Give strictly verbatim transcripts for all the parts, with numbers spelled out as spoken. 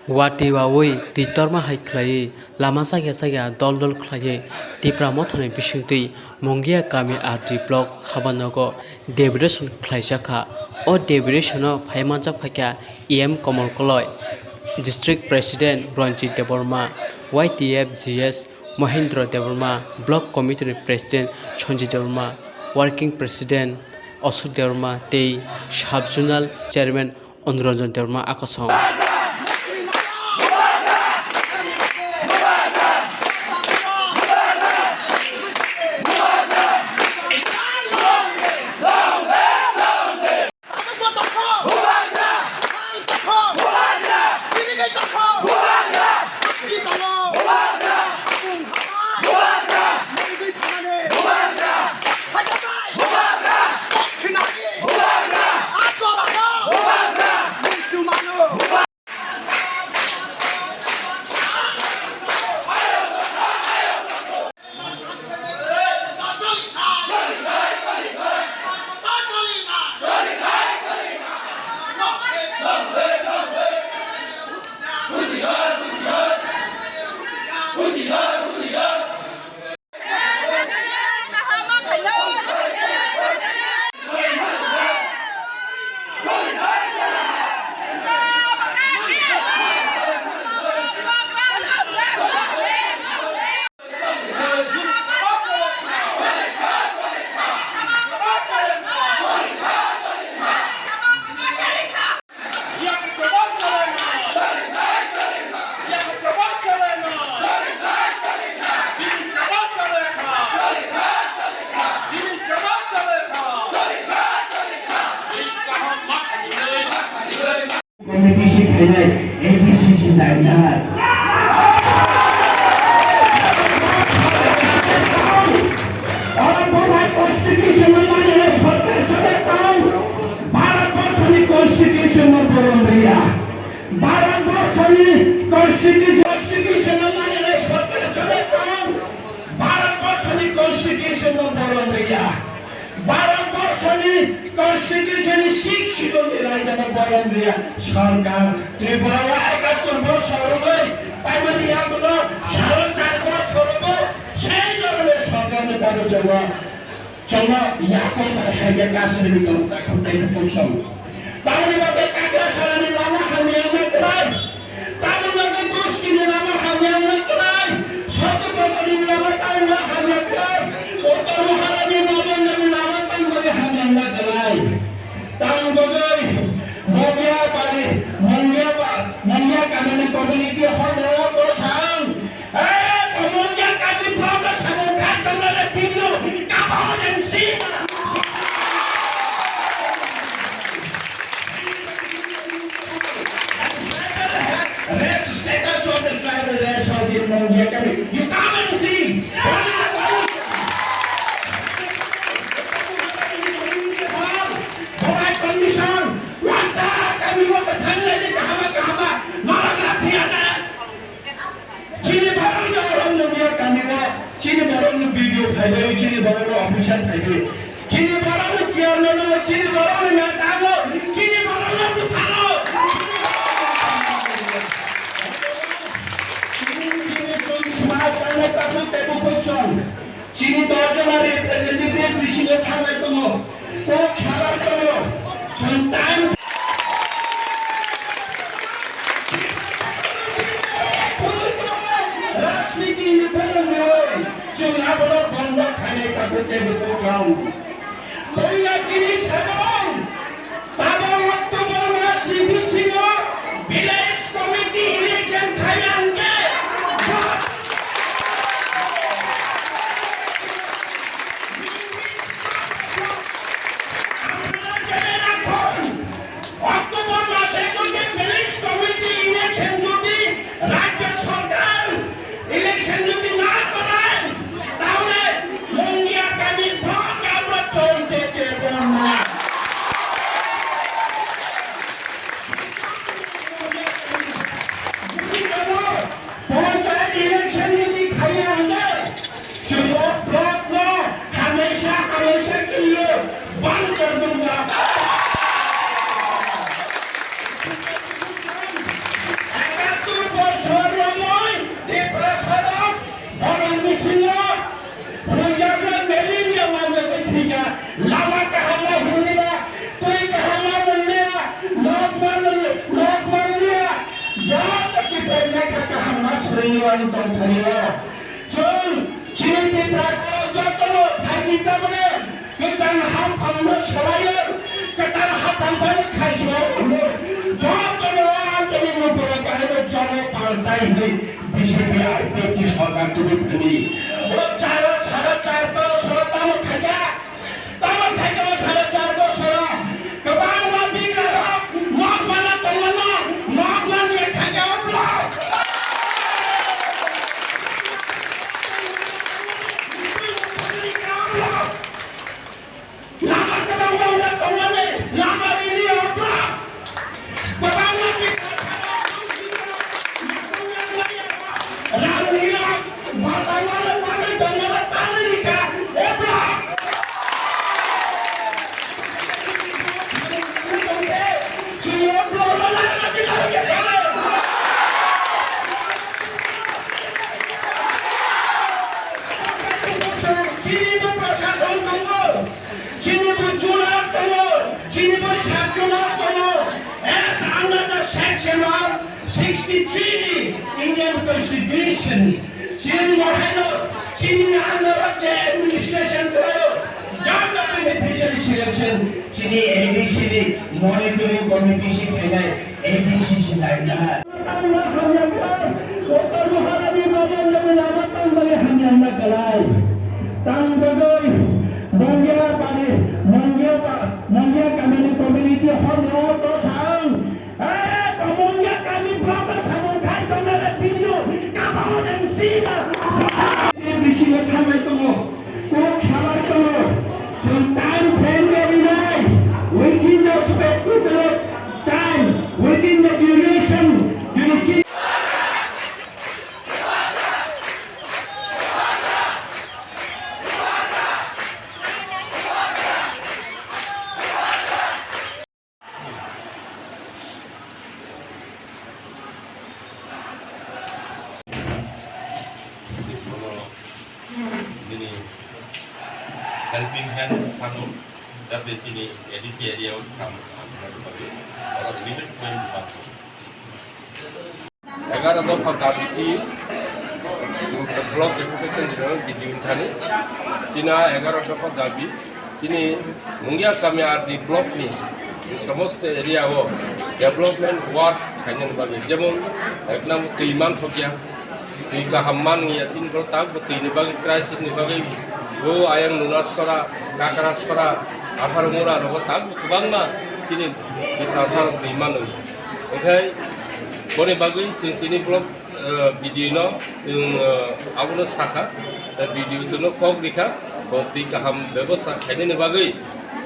Watwi wawi twi torma hai khlaiwi lama chakya chakya dol dol khlaiwi Tipra Mothani bisingtwi Mungia kami R D block habanogo deliberation khlaijakha. O deliberation-o phai manjak phaikha E M Komol Koloi, District President Ranjit Debbarma, Y T F G S Mohendra Debbarma, Block Committee ni President Sanjay Debbarma, Working President Ashok Debbarma tei Sub Zonal Chairman Anuranjan Debbarma a kosong. Committee si khainai A D C si nainai. Oro bo bai constitution no manwi sorkar chole tong. Bharat borso ni constitution no borom riya. Bharat borso ni constitu-, constitution no manwi sorkar chole tong. Bharat borso ni constitution no borom riya. Bharat borso ni constitution ni sixth schedule ni raida no borom riya sorkar. Tripura o ekattor borso rwgwi paimani yagulo salo char borso rwgo sei dhoroner sorkar ni bagwi chwngno, chwngno yakoba hai khe kasri ni tong takhuk tei tong song. Tamoni bagwi Kakrasarani lama hamya wngna kwlai. Tamoni bagwi Duskini lama hamya wngna kwlai. Sotukotori lama tamoni hamya kwlai. Uttor Maharani Nabendani lama tamoni hamya wngna kwlai. Tamoni bagwi Mungia bari, Mungia ba, Mungia kamini community hall o bosang. Eh, Mungia kati block o samung khai tongnai le video, come out and see. Race, status of the tribal race of the Mungia kami. You come and see. Borai condition, wansa kami o thang lai kahama kahama, norok lathi ada. Chini borok ni orang Mungia kami o, chini borok ni B D O phaibai, chini borok ni officer phaibai, chini borok ni chairman o, chini borok ni neta o, chini borok ni bwtharo. Chini, chini, chini smart kami takhuk tei bukhuk song. Chini dol jona representative bisingo thanglai tongo, kok salai tongo, chwng time. Rajniti ni borok ni oi, chwng abono bondo khainai tabuk tei bukhuk song. Puila chini samung, tabuk October mas ni bisingo village committee election khai ang khe. October mase jodi village committee election jodi rajya sorkar election jodi na korai, tahole Mungia kami bhot amra cholite debo na. Ani tongthani o. Chwng chini Tiprasa jotono phaidi tabole kwchang haphangno swlaiwi kwtal haphang bai khaisirok hwnwi jotono antoni mukhuno kahino jomo paltai hwnwi B J P I P F T sorkar tubui phani. O charo charo char bosoro tamo khaikha. Tamo khaikhe o sare char bosoro kwbangma bigrarok mokmano tongmano, mokmani khaikhe o block. Lama kwbangma wngna tongmani, lama rili o block. Chini bo prashason tongo, chini bo junar tongo, chini bo sabjunar tongo. As under the section of sixty-three ni Indian Constitution, chini bo haino, chini under the administration tongo, joto beneficiary selection, chini A D C ni monitoring committee si khainai, A D C si nainai. Tang bagwi, Mungya bani, Mungya ba, Mungya kamini community hall no to sang. Eh, Mungya kami block samung khai tongnai video, come out and see the. Bisi thangnai tongo. Kok salai tongo, chwng time frame rw rinai, within the respective time, within the duration, jodi chi- Nini helping hand sano, jate chini A D C area o kam, kam, kam, kam, oro limit point bas. Egaroh dopha dabi ki block executive general bidi wngthani. China egaroh dopha dabi. Chini Mungya kami R D block ni somosto area o development work khainani bagwi, jemon ek number twi manthokya, twi kaham man wngya, chini borok tak bo twi ni bagwi crisis ni bagwi bo ayang nuna sora, kakra sora, athar mura rogo tak bo kwbangma chini Tiprasa rok twi mano. Okhai boni bagwi chini block eh, B D O no chwng, eh, abono sakha, eh, B D O chwngno kok rikha, bo twi kaham bebosta khainani bagwi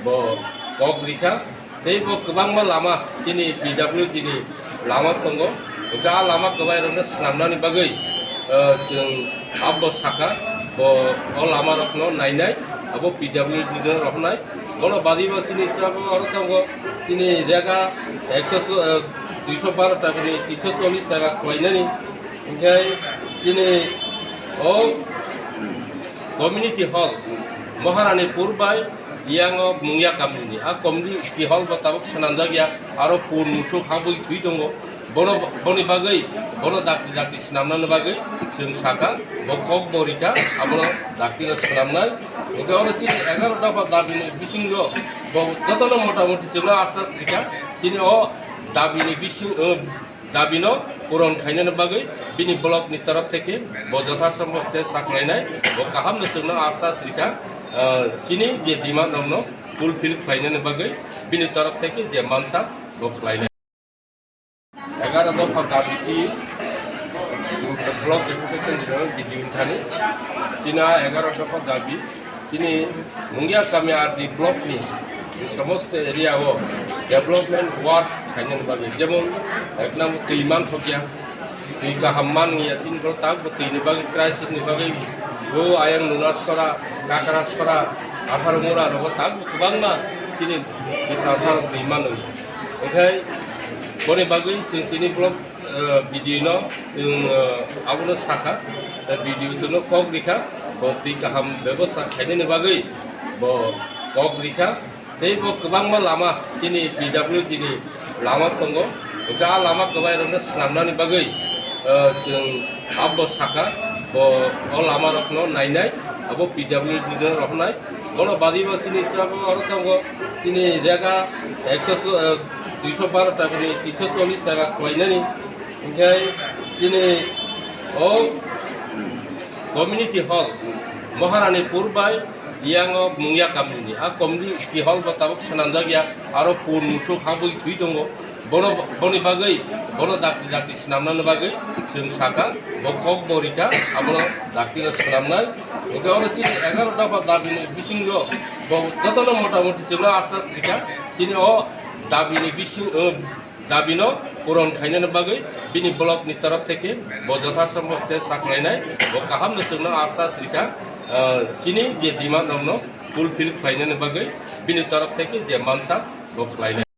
bo kok rikha. Tei bo kwbangma lama chini P W D ni lama tongo, hwnkhe a lama kwbairokno swnamnani bagwi, eh, chwng abo sakha, bo o lamarokno nainai, abo P W D no rohornai. Bono bagwi bo chini tabuk oro tongo, chini jaga ekso, eh, duiso baro taka ni tinso chollis taka khlainani. Hingke chini o community hall Maharanipur bai yang o Mungya kamini. A community hall bo tabuk swnamjak ya, aro pun musuk habwi thwi tongo. Bono, boni bagwi, bono dakti dakti swnamnani bagwi chwng sakha, bo kok bo rikha, abono dakti no swnamnai. Hingke oro chini egaroh dopha dabi ni bisingo bo jotono motamoti chwngno asas rikha. Chini o dabi ni bising, eh, dabi no puron khainani bagwi bini block ni torof theke bo jothasombo chesta khlainai, bo kaham no chwngno asas rikha, eh, chini je demand rok no fulfill khlainani bagwi bini torof theke je mansa bo khlainai. Egaroh dopha dabi ki block executive general bidi wngthani. China egaroh dopha dabi chini Mungya kami R D block ni somosto area o development work khainani bagwi, jemon ek number twi manthokya, twi kaham man wngya, chini borok tak bo twi ni bagwi crisis ni bagwi bo ayang nuna sora, kakra sora, athar mura rogo tak bo kwbangma chini Tiprasa rok twi mano. Okhai boni bagwi chwng tini block, eh, B D O no chwng, eh, abono sakha, tei B D O chwngno kok rikha, bo twi kaham bebosta khainani bagwi bo kok rikha. Tei bo kwbangma lama chini P W D ni lama tongo, hwnkhe a lama kwbairokno swnamnani bagwi, eh, chwng Abo saka, bo o lama rokno nainai, abo P W D no rohornai. Bono badi bo chini tabuk oro tongo, chini jaga ekso, eh, duiso baro taka ni tinso chollish taka khwlainani. Hinkhe chini o community hall Maharani Pur bai Yang o mungya kamini. A community hall bo tabuk swnamjak ya, aro pun musuk habwi thwi tongo. Bono, boni bagwi, bono dakti dakti swnamnani bagwi chwng saka, bo kok bo rika, abono dakti no swnamnai. Hinkhe oro chini egaroh dopha dabini bisingo bo jotono motamoti chwngno asas rika. Chini o dabini bising, o dabino puron khainani bagwi bini block ni torof theke bo jothasombo chesta khlainai, bo kahamno chwngno asas rika, ah, chini je demand rokno fulfill khlainani bagwi bini torof theke je mansa bo khlainai.